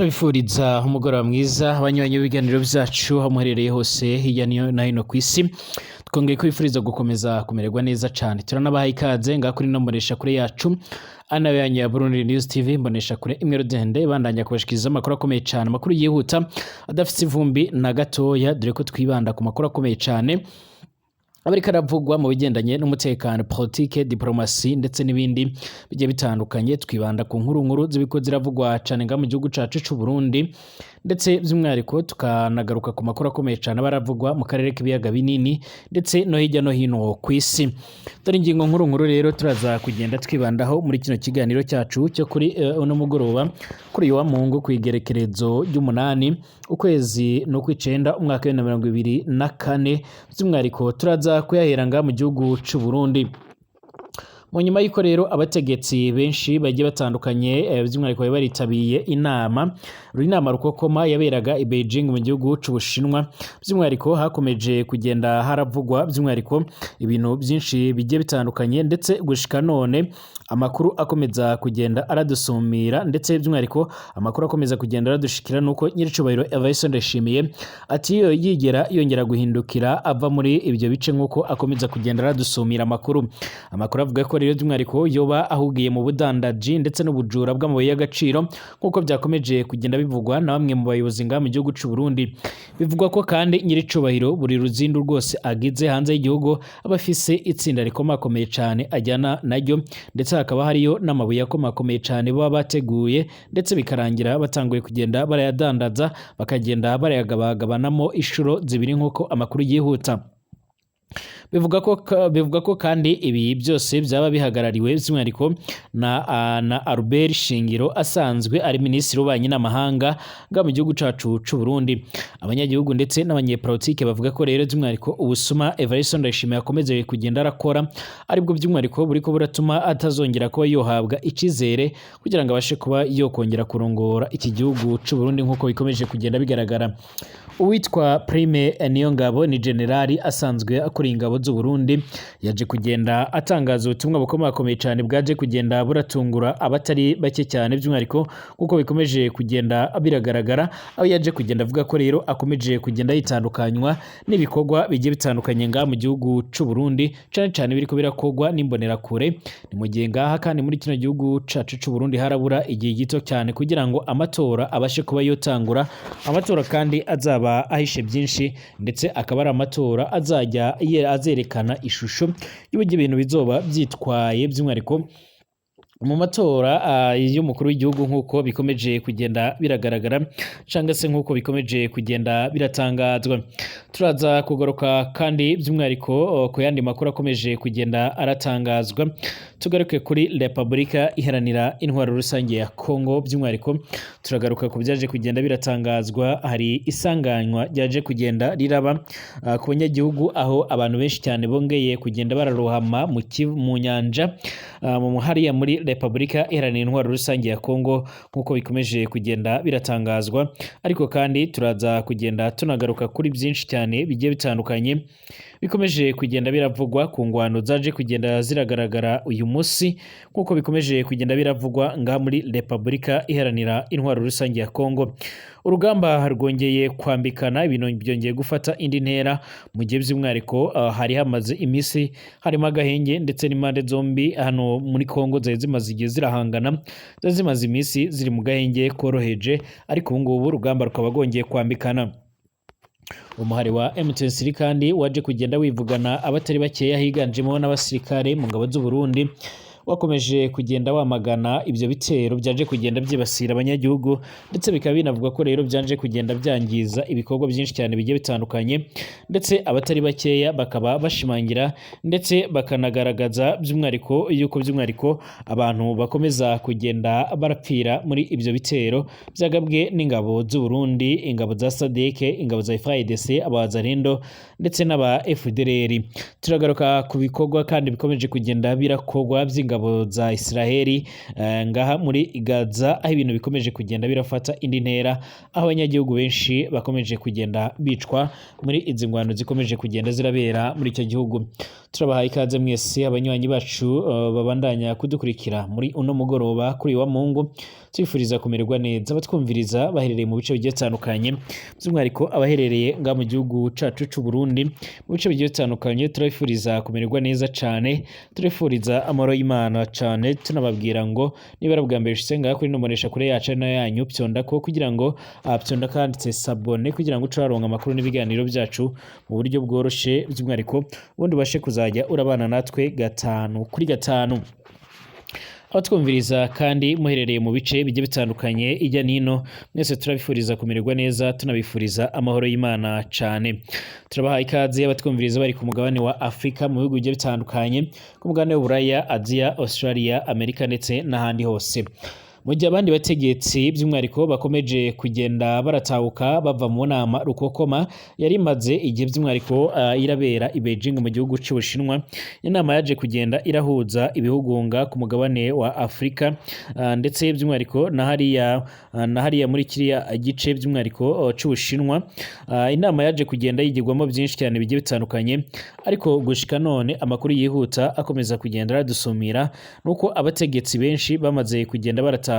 Turabifuriza umugoroba mwiza abanywanyi b'ibiganiro byacu aho muherereye hose hirya no hino ku isi. Twongeye kubifuriza gukomeza kumererwa neza cyane. Turanabaha ikaze ngaha kuri ino mboneshakure yacu ana yanyu ya Burundi News TV, mboneshakure imwe rudende bandanya kubashikiriza amakuru akomeye cyane, amakuru yihuta adafite ivumbi na gatoya, dore ko twibanda ku makuru akomeye cyane abariko aravugwa mu bigendanye n'umutekano, politike, diplomasi ndetse n'ibindi bigiye bitandukanye. Twibanda ku nkuru nkuru zibiko ziravugwa cane ngaha mu gihugu cacu c'u Burundi, ndetse by'umwihariko tukanagaruka ku makuru akomeye cane aba aravugwa mu karere k'ibiyaga binini ndetse no hirya no hino ku isi. Dore ingingo nkuru nkuru rero turaza kugenda twibandaho muri kino kiganiro cyacu cyo kuri uno mugoroba, kuri uyu wa Mungu, ku igerekerezo ry'umunani ukwezi n'ukw'icenda umwaka wa 2024. By'umwihariko turaza kuyahera ngaha mu gihugu c'u Burundi. Mu nyuma y'uko rero abategetsi benshi bagiye batandukanye, by'umwihariko bari baritabiye inama inama rukokoma yaberaga i Beijing mu gihugu c'Ubushinwa, by'umwihariko hakomeje kugenda haravugwa by'umwihariko ibintu byinshi bigiye bitandukanye, ndetse gushika none amakuru akomeza kugenda aradusumira, ndetse by'umwihariko amakuru akomeza kugenda aradushikira nuko nyiricubahiro Evariste Ndayishimiye ati yigera yongera guhindukira ava muri ibyo bice, nk'uko akomeza kugenda aradusumira amakuru. Amakuru avuga ko rero by'umwihariko yoba ahugiye mu budandaji ndetse n'ubujura bw'amabuye y'agaciro, nk'uko byakomeje kugenda bivugwa na bamwe mu bayobozi ngaha mu gihugu c'u Burundi. Bivugwa ko kandi nyiricubahiro buri ruzindu rwose agize hanze y'igihugu aba afise itsinda rikomakomeye cane ajyana naryo, ndetse hakaba hariyo n'amabuye akomakomeye cane baba bateguye, ndetse bikarangira batanguye kugenda barayadandaza, bakagenda barayagabagabanamo inshuro zibiri, nk'uko amakuru yihuta bivuga ko kandi ibi byose byaba bihagarariwe by'umwihariko na Albert Shingiro asanzwe ari minisitiri w'ububanyi n'amahanga nga mu gihugu cacu c'u Burundi. Abanyagihugu ndetse n'abanyepolitike bavuga ko rero by'umwihariko ubusuma Evariste Ndayishimiye akomeze kugenda arakora aribwo by'umwihariko buriko buratuma atazongera kuba yohabwa icizere kugira ngo abashe kuba yokongera kurongora iki gihugu c'u Burundi, nk'uko bikomeje kugenda bigaragara. Uwitwa Prime Niyongabo ni generali asanzwe akuriye ingabo z'u Burundi, yaje kugenda atangaza ubutumwa bukomakomeye cyane bwaje kugenda buratungura abatari bake cyane, by'umwihariko kuko bikomeje kugenda biragaragara, aho yaje kugenda avuga ko rero akomeje kugenda yitandukanywa n'ibikorwa bigiye bitandukanye ngaha mu gihugu c'u Burundi, cane cane biriko birakorwa n'imbonerakure. Ni mu gihe ngaha kandi muri kino gihugu cacu c'u Burundi harabura igihe gito cyane kugira ngo amatora abashe kuba yotangura, amatora kandi azaba ahishe byinshi, ndetse akaba ari amatora azajya azerekana ishusho y'uburyo ibintu bizoba byitwaye, by'umwihariko mu matora y'umukuru w'igihugu, nk'uko bikomeje kugenda biragaragara cyangwa se nk'uko bikomeje kugenda biratangazwa. Turaza kugaruka kandi by'umwihariko ku yandi makuru akomeje kugenda aratangazwa. Tugaruke kuri Repubulika Iharanira Intwaro Rusange ya Kongo, by'umwihariko turagaruka ku byaje kugenda biratangazwa. Hari isanganywa ryaje kugenda riraba ku banyagihugu, aho abantu benshi cyane bongeye kugenda bararohama mu nyanja mu hariya muri Repubulika Iharanira Intwaro Rusange ya Kongo, nk'uko bikomeje kugenda biratangazwa. Ariko kandi turaza kugenda tunagaruka kuri byinshi cyane bigiye bitandukanye bikomeje kugenda biravugwa ku ngwano zaje kugenda ziragaragara uyu munsi, nk'uko bikomeje kugenda biravugwa ngaha muri Repubulika Iharanira Intwaro Rusange ya Kongo. Urugamba rwongeye kwambikana, ibintu byongeye gufata indi ntera, mu gihe by'umwihariko hari hamaze iminsi harimo agahenge, ndetse n'impande zombi hano muri Kongo zari zimaze igihe zirahangana, zari zimaze iminsi ziri mu gahenge koroheje, ariko ubu ngubu urugamba rukaba rwongeye kwambikana. Umuhari wa M23 kandi waje kugenda wivugana abatari bakeya higanjemo n'abasirikare mu ngabo z'u Burundi, wakomeje kugenda wamagana ibyo bitero byaje kugenda byibasira abanyagihugu, ndetse bikaba binavuga ko rero byaje kugenda byangiza ibikorwa byinshi cyane bigiye bitandukanye, ndetse abatari bakeya bakaba bashimangira ndetse bakanagaragaza by'umwihariko yuko by'umwihariko abantu bakomeza kugenda barapfira muri ibyo bitero byagabwe n'ingabo z'u Burundi, ingabo za SADC, ingabo za FARDC, abazarendo ndetse n'aba FDLR. Turagaruka ku bikorwa kandi bikomeje kugenda birakorwa by'ingabo za Israheli ngaha muri Gaza, aho ibintu bikomeje kugenda birafata indi ntera, aho abanyagihugu benshi bakomeje kugenda bicwa muri izi ngwano zikomeje kugenda zirabera muri icyo gihugu. Turabahaye ikaze mwese abanywanyi bacu babandanya kudukurikira muri uno mugoroba kuri wa Mungu. Tubifuriza kumererwa neza. Abatwumviriza baherereye mu bice bigiye bitandukanye, by'umwihariko abaherereye nga mu gihugu cacu c'u Burundi, mu bice bigiye bitandukanye, turabifuriza kumererwa neza cane, turifuriza amahoro y'Imana cane, tunababwira ngo niba ari ubwa mbere ushitse ngaha kuri ino mboneshakure yacu ari nayo yanyu, pyondako kugira ngo pyonda kanditse s'abonner kugira ngo uce uraronka amakuru n'ibiganiro byacu mu buryo bworoshe, by'umwihariko ubundi ubashe kuzajya urabana natwe gatanu kuri gatanu. Abatwumviriza kandi muherereye mu bice bigiye bitandukanye ijya nino, mwese turabifuriza kumererwa neza, tunabifuriza amahoro y'Imana cane. Turabaha ikaze abatwumviriza bari ku mugabane wa Afrika, mu bihugu bigiye bitandukanye, ku mugabane w'Uburaya, Aziya, Australia, Amerika ndetse n'ahandi hose. Mu gihe abandi bategetsi by'umwihariko bakomeje kugenda baratahuka bava mu nama rukokoma yari imaze igihe by'umwihariko irabera i Beijing mu gihugu c'Ubushinwa, inama yaje kugenda irahuza ibihugunga ku mugabane wa Afrika, ndetse by'umwihariko na hariya muri kiriya gice by'umwihariko c'Ubushinwa. Inama yaje kugenda yigirwamo byinshi cyane bigiye bitandukanye, ariko gushika none amakuru yihuta akomeza kugenda aradusumira nuko abategetsi benshi bamaze kugenda baratahuka,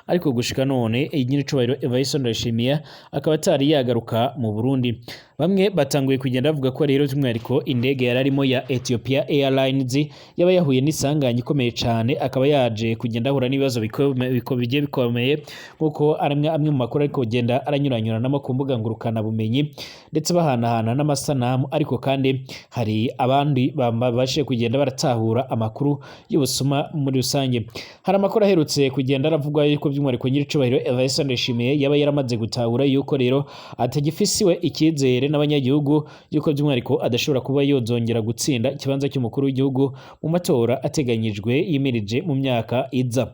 ariko gushika none nyiricubahiro Evariste Ndayishimiye akaba atari yagaruka mu Burundi. Bamwe batanguye kugenda bavuga ko rero by'umwihariko indege yari arimo ya Ethiopia Airlines yaba yahuye n'isanganya ikomeye cane, akaba yaje kugenda ahura n'ibibazo bigiye bikomeye, nkuko amwe mu makuru ariko kugenda aranyuranyuranamo ku mbuga ngurukana bumenyi, ndetse bahanahana n'amasanamu. Ariko kandi hari abandi babashije kugenda baratahura amakuru y'ubusuma muri rusange. Hari amakuru aherutse kugenda aravugwa yuko by'umwihariko nyiricubahiro Evariste Ndayishimiye yaba yaramaze gutahura yuko rero atagifisiwe icyizere n'abanyagihugu, yuko by'umwihariko adashobora kuba yozongera gutsinda ikibanza cy'umukuru w'igihugu mu matora ateganyijwe yimirije mu myaka iza.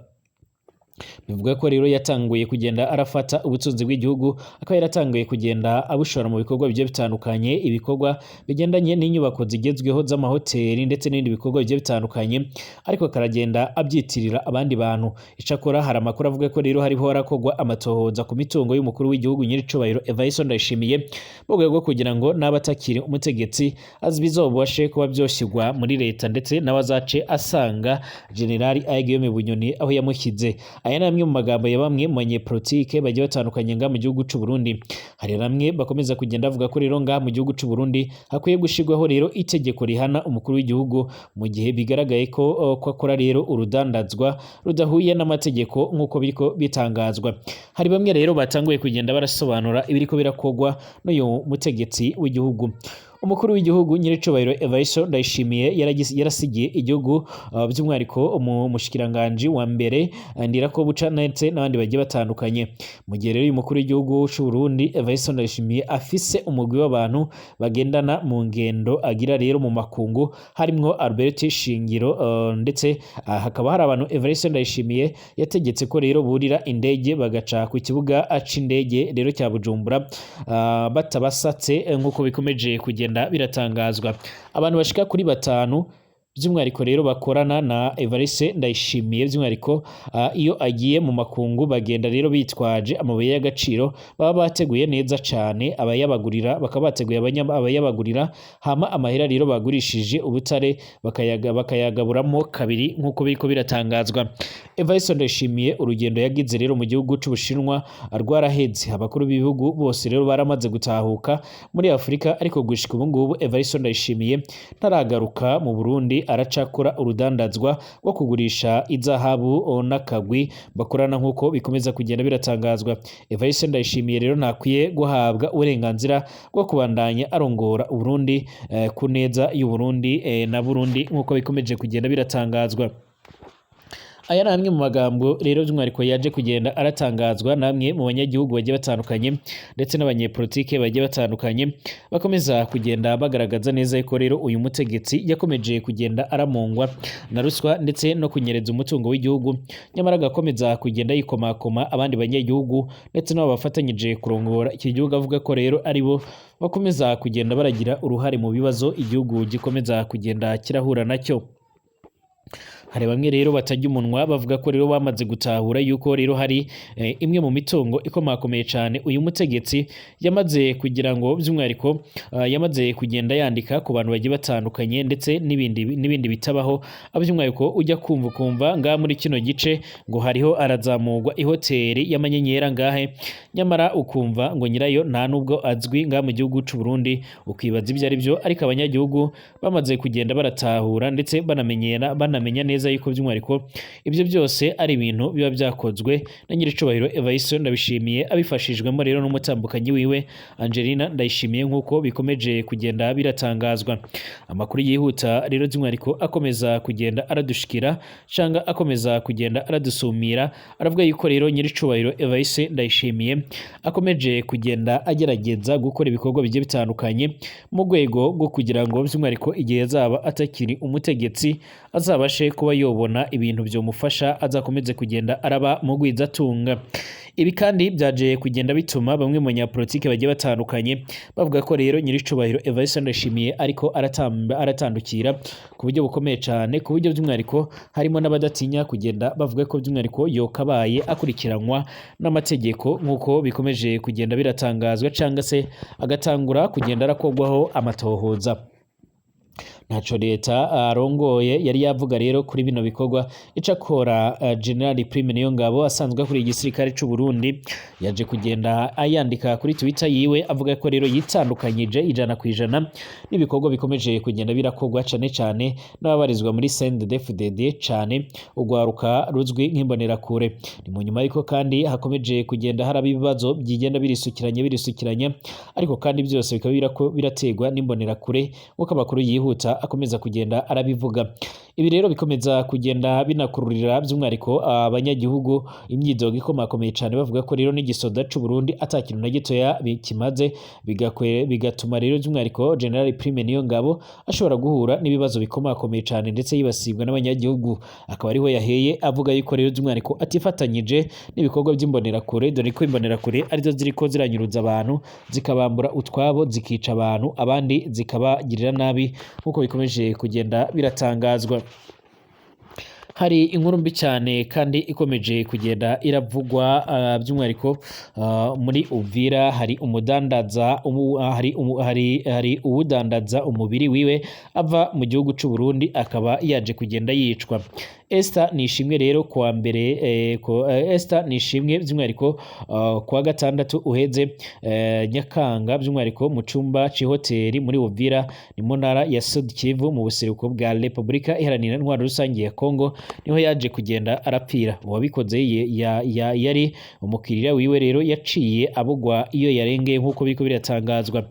Bivuga ko rero yatanguye kugenda arafata ubutunzi bw'igihugu, akaba yaratanguye kugenda abushora mu bikorwa bigiye bitandukanye, ibikorwa bigendanye n'inyubako zigezweho z'amahoteli ndetse n'ibindi bikorwa bigiye bitandukanye, ariko akaragenda abyitirira abandi bantu. Icakora hari amakuru avuga ko rero hariho harakorwa amatohoza ku mitungo y'umukuru w'igihugu nyiricubahiro Evariste Ndayishimiye, mu rwego rwo kugira ngo n'aba atakiri umutegetsi bizobashe kuba byoshyirwa muri leta, ndetse n'abazace asanga Generali Guillaume Bunyoni aho yamushyize. Aya ni amwe mu magambo ya bamwe mu banyepolitike bagiye batandukanye nga mu gihugu c'u Burundi. Hari bamwe bakomeza kugenda bavuga ko rero nga mu gihugu c'u Burundi hakwiye gushirwaho rero itegeko rihana umukuru w'igihugu mu gihe bigaragaye ko akora rero urudandazwa rudahuye n'amategeko, nk'uko biriko bitangazwa. Hari bamwe rero batanguye kugenda barasobanura ibiriko birakogwa n'uyu mutegetsi w'igihugu. Umukuru w'igihugu nyiricubahiro Evariste Ndayishimiye yarasigiye igihugu by'umwihariko umushikiranganji wa mbere Ndirakobuca ndetse n'abandi bagiye batandukanye. Mu gihe rero uyu mukuru w'igihugu c'u Burundi Evariste Ndayishimiye afise umugwi w'abantu bagendana mu ngendo agira rero mu makungu, harimwo Albert Shingiro, ndetse hakaba hari abantu Evariste Ndayishimiye yategetse ko rero burira indege bagaca ku kibuga c'indege rero cya Bujumbura batabasatse, nk'uko bikomeje kugenda biratangazwa. Abantu bashika kuri batanu by'umwihariko rero bakorana na Evariste Ndayishimiye, by'umwihariko iyo agiye mu makungu bagenda rero bitwaje amabuye y'agaciro baba bateguye neza cane, abayabagurira bakaba bateguye abayabagurira, hama amahera rero bagurishije ubutare bakayagaburamo kabiri, nk'uko biriko biratangazwa. Evariste Ndayishimiye urugendo yagize rero mu gihugu c'Ubushinwa rwaraheze, abakuru b'ibihugu bose rero baramaze gutahuka muri Afurika, ariko gushika ubu ngubu Evariste Ndayishimiye ntaragaruka mu Burundi, aracakora urudandazwa rwo kugurisha izahabu n'akagwi bakorana, nk'uko bikomeza kugenda biratangazwa. Evariste Ndayishimiye rero ntakwiye guhabwa uburenganzira bwo kubandanya arongora Uburundi ku neza y'Uburundi na Burundi, nk'uko bikomeje kugenda biratangazwa. Aya ni amwe mu magambo rero by'umwihariko yaje kugenda aratangazwa namwe mu banyagihugu bagiye batandukanye ndetse n'abanyepolitike bagiye batandukanye, bakomeza kugenda bagaragaza neza yuko rero uyu mutegetsi yakomeje kugenda aramungwa na ruswa ndetse no kunyereza umutungo w'igihugu, nyamara agakomeza kugenda yikomakoma abandi banyagihugu ndetse n'abo bafatanyije kurongora iki gihugu, avuga ko rero aribo bakomeza kugenda baragira uruhare mu bibazo igihugu gikomeza kugenda kirahura nacyo. Hari bamwe rero batarya umunwa bavuga ko rero bamaze gutahura yuko rero hari imwe mu mitungo ikomakomeye cane uyu mutegetsi yamaze kugira ngo by'umwihariko yamaze kugenda yandika ku bantu bagiye batandukanye, ndetse n'ibindi bitabaho, aho by'umwihariko ujya kumva ukumva ngaha muri kino gice ngo hariho arazamurwa ihoteli y'amanyenyeri ngahe, nyamara ukumva ngo nyirayo nta nubwo azwi ngaha mu gihugu c'u Burundi, ukibaza ibyo ari byo. Ariko abanyagihugu bamaze kugenda baratahura ndetse banamenya neza yuko by'umwihariko ibyo byose ari ibintu biba byakozwe na nyiricubahiro Evariste Ndabishimiye, abifashijwemo rero n'umutambukanyi wiwe Angelina Ndayishimiye, nk'uko bikomeje kugenda biratangazwa. Amakuru yihuta rero by'umwihariko akomeza kugenda aradushikira cyangwa akomeza kugenda aradusumira, aravuga yuko rero nyiricubahiro Evariste Ndayishimiye akomeje kugenda agerageza gukora ibikorwa bigiye bitandukanye mu rwego rwo kugira ngo by'umwihariko igihe azaba atakiri umutegetsi azabashe kuba yobona ibintu byomufasha, azakomeze kugenda araba mugwizatunga. Ibi kandi byaje kugenda bituma bamwe mu banyapolitike bagiye batandukanye bavuga ko rero nyiricubahiro Evariste Ndayishimiye ariko aratandukira ku buryo bukomeye cyane, ku buryo by'umwihariko harimo n'abadatinya kugenda bavuga ko by'umwihariko yokabaye akurikiranwa n'amategeko, nk'uko bikomeje kugenda biratangazwa, cyangwa se agatangura kugenda arakogwaho amatohoza. Ntaco leta arongoye yari yavuga rero kuri bino bikorwa. Icakora General Prime Niyongabo asanzwe akuriye igisirikare c'u Burundi yaje kugenda ayandika kuri Twitter yiwe avuga ko rero yitandukanyije 100% n'ibikorwa bikomeje kugenda birakogwa cane cane n'ababarizwa muri CNDD-FDD, cane urwaruka ruzwi nk'imbonerakure. Ni mu nyuma ariko kandi hakomeje kugenda haraba ibibazo byigenda birisukiranye, ariko kandi byose bikaba birategwa n'imbonerakure, nk'uko amakuru yihuta akomeza kugenda arabivuga. Ibi rero bikomeza kugenda binakururira by'umwihariko abanyagihugu imyidogo ikomakomeye cyane, bavuga ko rero n'igisoda c'u Burundi atakintu na gitoya kimaze, bigatuma rero by'umwihariko General Prime Niyongabo ashobora guhura n'ibibazo bikomakomeye cyane ndetse yibasirwa n'abanyagihugu. Akaba ariho yaheye avuga yuko rero by'umwihariko atifatanyije n'ibikorwa by'imbonerakure, dore ko imbonerakure arizo ziriko ziranyuruza abantu, zikabambura utwabo, zikica abantu, abandi zikabagirira nabi, nk'uko bikomeje kugenda biratangazwa. Hari inkuru mbi cyane kandi ikomeje kugenda iravugwa by'umwihariko muri Uvira. Hari umudandaza hari uwudandaza umubiri wiwe ava mu gihugu c'u Burundi, akaba yaje kugenda yicwa. Esther Nishimwe rero kuwa mbere Esther Nishimwe by'umwihariko kuwa gatandatu uheze Nyakanga, by'umwihariko mu cumba c'ihoteli muri Uvira, ni mu ntara ya Sud Kivu mu buseruko bwa Repubulika Iharanira Intwaro Rusange ya Kongo, niho yaje kugenda arapfira. Uwabikoze yari umukiriya wiwe rero yaciye abugwa iyo yarengeye, nk'uko biriko biratangazwa.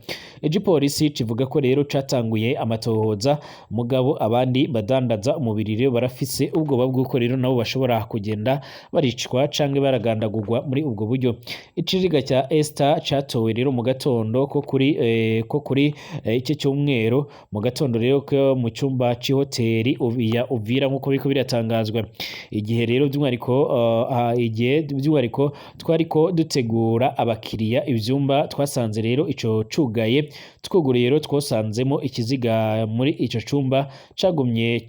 Igipolisi kivuga ko rero catanguye amatohoza, mugabo abandi badandaza umubiri rero barafise ubwoba bw'uko rero nabo bashobora kugenda baricwa canke baragandagurwa muri ubwo buryo. Iciriga cya Esther catowe rero mu gatondo ko kuri iki cyumweru mu gatondo rero ko mu cyumba c'ihoteli ya Uvira, nk'uko biriko biratangazwa. Igihe rero by'umwihariko igihe by'umwihariko twariko dutegura abakiriya ivyumba, twasanze rero ico cugaye, twuguruye rero twasanzemo ikiziga muri ico cumba cagumye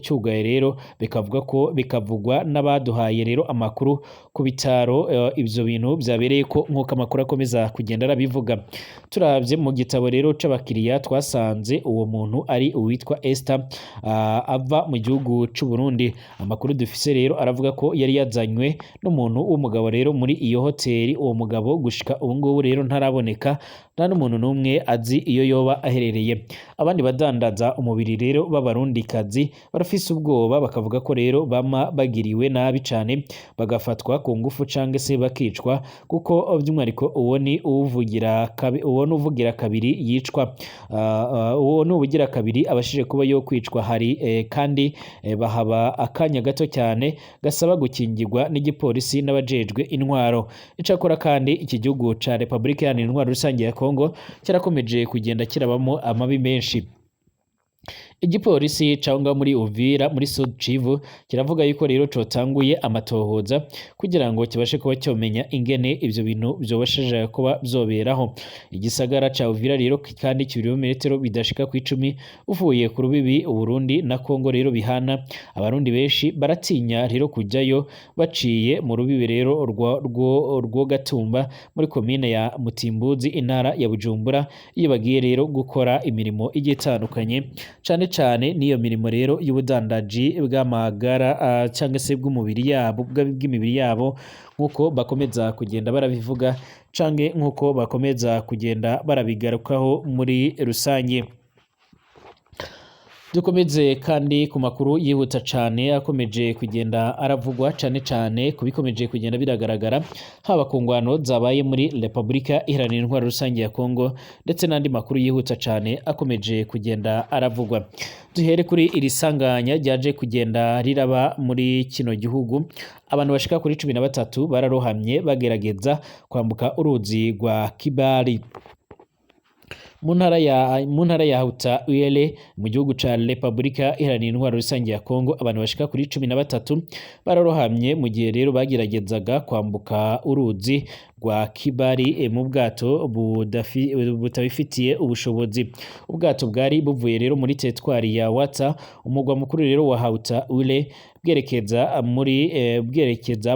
cyugaye rero, bikavuga ko bikavugwa n'abaduhaye rero amakuru ku bitaro ivyo bintu byabereye ko, nk'uko amakuru akomeza kugenda arabivuga. Turavye mu gitabo rero c'abakiriya twasanze uwo muntu ari uwitwa Esther ava mu gihugu c'u Burundi. Amakuru dufise rero aravuga ko yari yazanywe n'umuntu w'umugabo rero muri iyo hoteli. Uwo mugabo gushika ubu ngubu rero ntaraboneka, nta n'umuntu n'umwe azi iyo yoba aherereye. Abandi badandaza umubiri rero b'abarundikazi barafise ubwoba, bakavuga ko rero bama bagiriwe nabi cane, bagafatwa ku ngufu canke se bakicwa, kuko by'umwihariko uwo ni uwuvugira uwo ni uvugira kabiri yicwa, uwo ni ubugira kabiri abashije kuba yo kwicwa. Hari kandi bahaba akanya gato cyane gasaba gukingirwa n'igipolisi n'abajejwe intwaro. Icakora kandi iki gihugu ca Republika Iharanira Intwaro Rusange ya Kongo cyarakomeje kugenda kirabamo amabi menshi. Igipolisi caho ngaho muri Uvira muri Sud Kivu kiravuga yuko rero cotanguye amatohoza kugira ngo kibashe kuba cyomenya ingene ivyo bintu vyobashije kuba vyoberaho. Igisagara ca Uvira rero kandi kibirometero bidashika ku 10 uvuye ku rubibi Uburundi na Kongo rero bihana. Abarundi benshi baratinya rero kujyayo baciye mu rubibi rero rwo Gatumba muri komine ya Mutimbuzi, intara ya Bujumbura, iyo bagiye rero gukora imirimo igiye itandukanye, cane cane n'iyo mirimo rero y'ubudandaji bw'amagara cyangwa se bw'umubiri yabo, bw'imibiri yabo, nk'uko bakomeza kugenda barabivuga canke nk'uko bakomeza kugenda barabigarukaho muri rusange. Dukomeze kandi ku makuru yihuta cane akomeje kugenda aravugwa, cane cane ku bikomeje kugenda biragaragara haba ku ngwano zabaye muri Repubulika Iharanira Intwaro Rusange ya Kongo, ndetse n'andi makuru yihuta cane akomeje kugenda aravugwa. Duhere kuri iri sanganya ryaje kugenda riraba muri kino gihugu. Abantu bashika kuri 13 bararohamye bagerageza kwambuka uruzi rwa Kibali mu ntara ya Hauta Uele mu gihugu ca Repubulika Iharanira Intwaro Rusange ya Kongo. Abantu bashika kuri 13 bararohamye mu gihe rero bageragezaga kwambuka uruzi rwa Kibali mu bwato butabifitiye ubushobozi. Ubwato bwari buvuye rero muri teritwari ya Wata, umugwa mukuru rero wa Hauta Uele, bwerekeza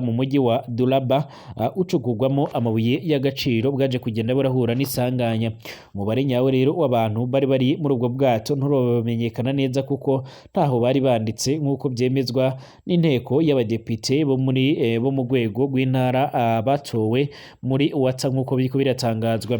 mu mujyi wa Duraba ucukugwamo amabuye y'agaciro, bwaje kugenda burahura n'isanganya. Umubare nyawe rero w'abantu bari muri ubwo bwato nturamenyekana neza kuko ntaho bari banditse, nk'uko byemezwa n'inteko y'abadepite bo muri bo mu rwego rw'intara batowe muri Wata, nk'uko biriko biratangazwa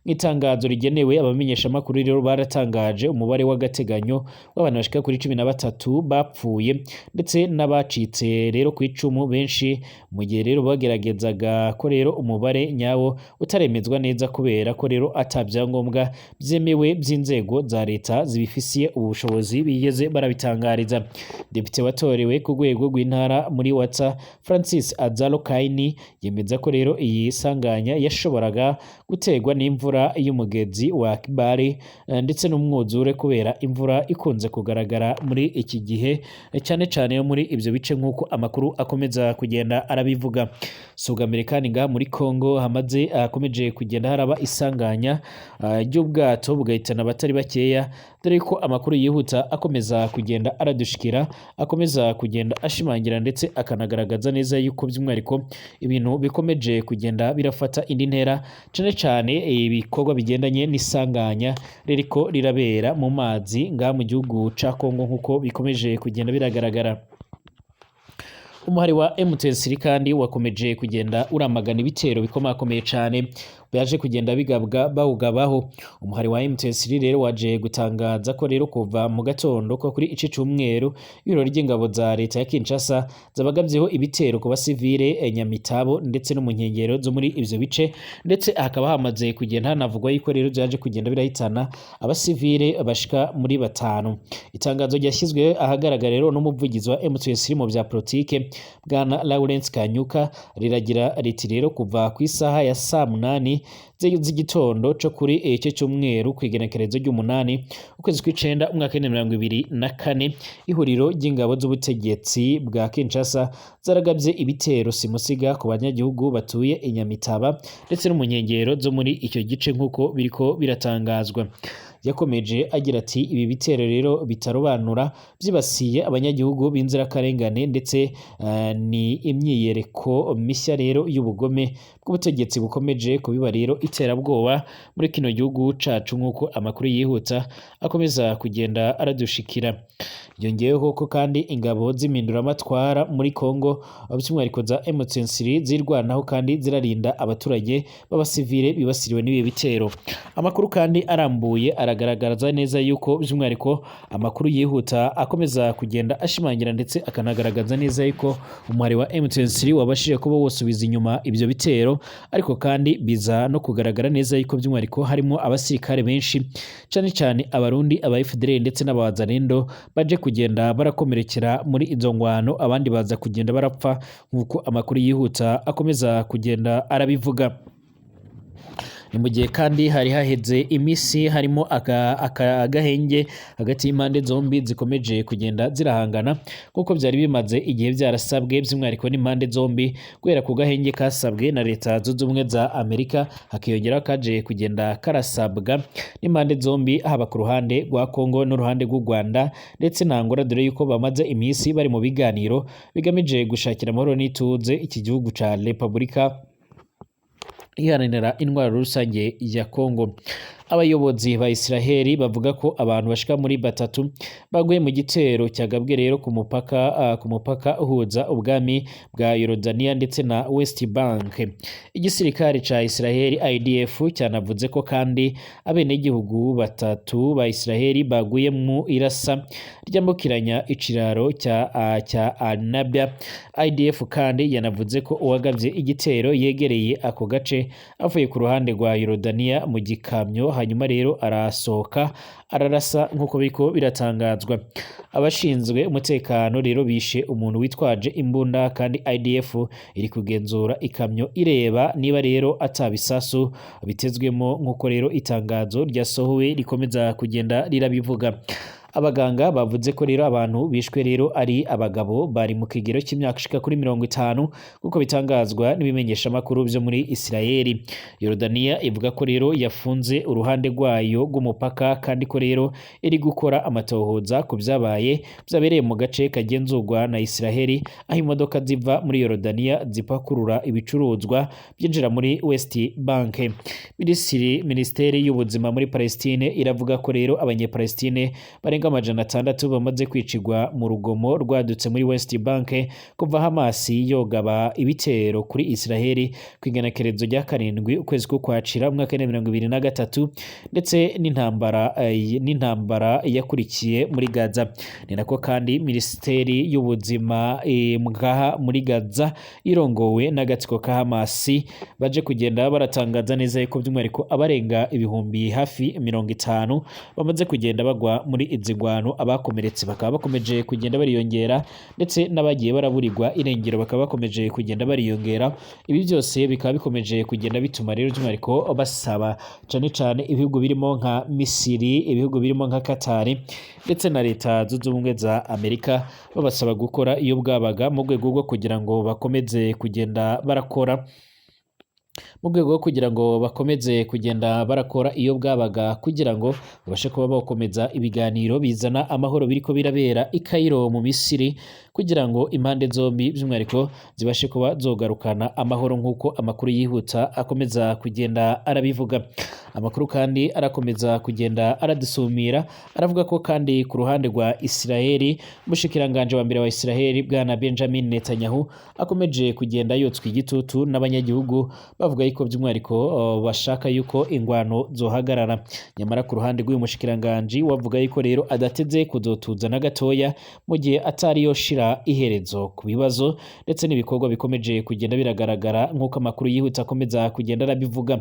mu itangazo rigenewe abamenyeshamakuru. Rero baratangaje umubare w'agateganyo w'abantu bashika kuri 13 bapfuye ndetse n'abacitse rero ku icumu benshi, mu gihe rero bageragezaga ko rero umubare nyawo utaremezwa neza kubera ko rero ata byangombwa byemewe by'inzego za leta zibifisiye ubushobozi bigeze barabitangariza. Depite watorewe ku rwego rw'intara muri Wata, Francis Azalo Kaini, yemeza ko rero iyi sanganya yashoboraga guterwa n'imvura y'umugezi wa Kibali ndetse n'umwuzure, kubera imvura ikunze kugaragara muri iki gihe cyane cyane yo muri ibyo bice, nk'uko amakuru akomeza kugenda arabivuga. Si ubwa mbere kandi ngaha muri Kongo hamaze hakomeje kugenda haraba isanganya ry'ubwato bugahitana abatari bakeya, dore ko amakuru yihuta akomeza kugenda aradushikira akomeza kugenda ashimangira ndetse akanagaragaza neza yuko by'umwihariko ibintu bikomeje kugenda birafata indi ntera, cane cane ibikorwa bigendanye n'isanganya ririko rirabera mu mazi ngaha mu gihugu ca Kongo, nk'uko bikomeje kugenda biragaragara. Umuhari wa M23 kandi wakomeje kugenda uramagana ibitero bikomakomeye cane byaje kugenda bigabwa bawugabaho. Umuhari wa M23 rero waje gutangaza ko rero kuva mu gatondo ko kuri ici cumweru ibiro ry'ingabo za leta ya Kinshasa zabagabyeho ibitero ku basivile Nyamitabo ndetse no mu nkengero zo muri ivyo bice, ndetse hakaba hamaze kugenda hanavugwa yuko rero byaje kugenda birahitana abasivile bashika muri 5. Itangazo ryashyizwe ahagaragara rero n'umuvugizi wa M23 mu bya politike Bwana Lawrence Kanyuka riragira riti rero kuva ku isaha ya saa 8 z'igitondo co kuri icyo cyumweru ku igenekerezo ry'umunani ukwezi kw'icenda umwaka w'ibihumbi 2024, ihuriro ry'ingabo z'ubutegetsi bwa Kinshasa zaragabye ibitero simusiga ku banyagihugu batuye i Nyamitaba ndetse no mu nkengero zo muri icyo gice, nk'uko biriko biratangazwa. Yakomeje agira ati ibi bitero rero bitarobanura byibasiye abanyagihugu b'inzirakarengane, ndetse ni imyiyereko mishya rero y'ubugome bw'ubutegetsi bukomeje kubiba rero iterabwoba muri kino gihugu cacu, nk'uko amakuru yihuta akomeza kugenda aradushikira. Yongeyeho ko kandi ingabo z'impinduramatwara muri Kongo by'umwihariko za M23 zirwanaho kandi zirarinda abaturage b'abasivile bibasiriwe n'ibi bitero. Amakuru kandi arambuye aragaragaza neza yuko by'umwihariko amakuru yihuta akomeza kugenda ashimangira ndetse akanagaragaza neza yuko umuhari wa M23 wabashije kuba wosubiza inyuma ibyo bitero, ariko kandi biza no kugaragara neza yuko by'umwihariko harimo abasirikare benshi cyane cyane Abarundi, aba FDL ndetse n'abazarendo baje kugenda barakomerekera muri izo ngwano, abandi baza kugenda barapfa, nk'uko amakuru yihuta akomeza kugenda arabivuga. Ni mu gihe kandi hari haheze imisi harimo agahenge hagati y'impande zombi zikomeje kugenda zirahangana, kuko byari bimaze igihe byarasabwe by'umwihariko n'impande zombi guhera ku gahenge kasabwe na Leta Zunze Ubumwe za Amerika, hakiyongeraho kaje kugenda karasabwa n'impande zombi, haba ku ruhande rwa Kongo n'uruhande rw'u Rwanda ndetse na Angola, dore yuko bamaze iminsi bari mu biganiro bigamije gushakira amahoro n'ituze iki gihugu ca Repubulika Iharanira Intwaro Rusange ya Kongo. Abayobozi ba Israheli bavuga ko abantu bashika muri batatu baguye mu gitero cyagabwe rero ku mupaka uhuza ubwami bwa Yorodaniya ndetse na West Bank. Igisirikare ca Israheli IDF cyanavuze ko kandi abenegihugu batatu ba Israheli baguye mu irasa ryambukiranya iciraro cya Al-Nabia. IDF kandi yanavuze ko uwagabye igitero yegereye ako gace avuye ku ruhande rwa Yorodaniya mu gikamyo, hanyuma rero arasohoka ararasa, nk'uko biriko biratangazwa. Abashinzwe umutekano rero bishe umuntu witwaje imbunda, kandi IDF iri kugenzura ikamyo ireba niba rero atabisasu bitezwemo, nk'uko rero itangazo ryasohowe rikomeza kugenda rirabivuga. Abaganga bavuze ko rero abantu bishwe rero ari abagabo bari mu kigero cy'imyaka ishika kuri 50, kuko bitangazwa n'ibimenyeshamakuru byo muri Israeli. Yorodaniya ivuga ko rero yafunze uruhande rwayo rw'umupaka, kandi ko rero iri gukora amatohoza ku byabaye byabereye mu gace kagenzurwa na Israeli, aho imodoka ziva muri Yorodaniya zipakurura ibicuruzwa byinjira muri West Bank. Minisiteri y'ubuzima muri Palestine iravuga ko rero Abanyepalestine barenga 600 bamaze kwicirwa mu rugomo rwadutse muri West Bank kuva Hamas yogaba ibitero kuri Israeli ku igenekerezo rya 7 ukwezi k'Ukwakira umwaka wa 2023, ndetse n'intambara yakurikiye muri Gaza. Ni nako kandi Minisiteri y'ubuzima ngaha muri Gaza irongowe n'agatsiko ka Hamas baje kugenda baratangaza neza yuko by'umwihariko abarenga ibihumbi hafi 50 bamaze kugenda bagwa muri izi ngwano, abakomeretse bakaba bakomeje kugenda bariyongera, ndetse n'abagiye baraburirwa irengero bakaba bakomeje kugenda bariyongera. Ibi byose bikaba bikomeje kugenda bituma rero by'umwihariko basaba cane cane ibihugu birimo nka Misiri, ibihugu birimo nka Qatar ndetse na Leta Zunze Ubumwe za Amerika, babasaba gukora iyo bwabaga mu rwego rwo kugira ngo bakomeze kugenda barakora mu rwego rwo kugira ngo bakomeze kugenda barakora iyo bwabaga kugira ngo babashe kuba bakomeza ibiganiro bizana amahoro biriko birabera i Cairo mu Misiri, kugira ngo impande zombi by'umwihariko zibashe kuba zogarukana amahoro, nk'uko amakuru yihuta akomeza kugenda arabivuga. Amakuru kandi arakomeza kugenda aradusumira, aravuga ko kandi ku ruhande rwa Israeli, umushikiranganje wa mbere wa Israeli bwana Benjamin Netanyahu akomeje kugenda yotswa igitutu n'abanyagihugu, bavuga yuko by'umwihariko bashaka yuko ingwano zohagarara. Nyamara ku ruhande rw'uyu mushikiranganji wavuga yuko rero adateze kuzotuza na gatoya mu gihe atari yoshira iherezo ku bibazo ndetse n'ibikorwa bikomeje kugenda biragaragara, nk'uko amakuru yihuta akomeza kugenda arabivuga.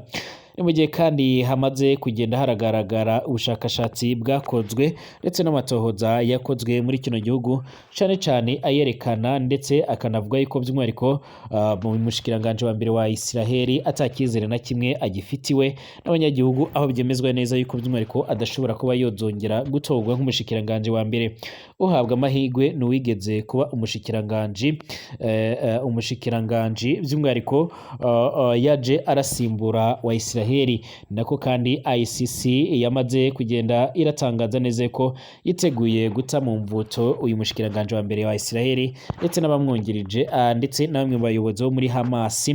Ni mu gihe kandi hamaze kugenda haragaragara ubushakashatsi bwakozwe ndetse n'amatohoza yakozwe muri kino gihugu, cane cane ayerekana ndetse akanavuga yuko by'umwihariko mu mushikiranganje wa mbere wa Israheli atakizere na kimwe agifitiwe n'abanyagihugu, aho byemezwa neza yuko by'umwihariko adashobora kuba yozongera gutorwa nk'umushikiranganje wa mbere. Uhabwa amahirwe ni uwigeze kuba umushikiranganji by'umwihariko yaje arasimbura wa Israheli. Nako kandi ICC yamaze kugenda iratangaza neza ko yiteguye guta mu mvuto uyu mushikiranganje wa mbere wa Israheli ndetse n'abamwungirije, ndetse na bamwe mu bayobozi bo muri Hamas,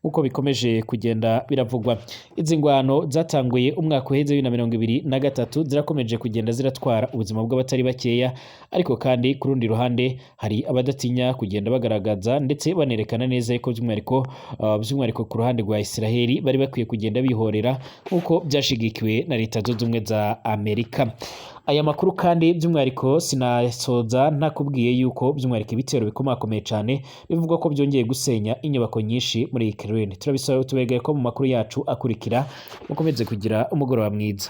nkuko bikomeje kugenda biravugwa. Izi ngwano zatanguye umwaka uheze 2023 zirakomeje kugenda ziratwara ubuzima bw'abatari bakeya, ariko kandi ku rundi ruhande hari abadatinya kugenda bagaragaza ndetse banerekana neza ko by'umwihariko ku ruhande rwa Israheli bari bakwiye kugenda bihorera, nk'uko byashigikiwe na Leta Zunze Ubumwe za Amerika. Aya makuru kandi by'umwihariko sinasoza ntakubwiye yuko by'umwihariko ibitero bikomakomeye cyane bivugwa ko byongeye gusenya inyubako nyinshi muri Ukraine. Turabisaba tubereye ko mu makuru yacu akurikira mukomeze kugira umugoroba mwiza.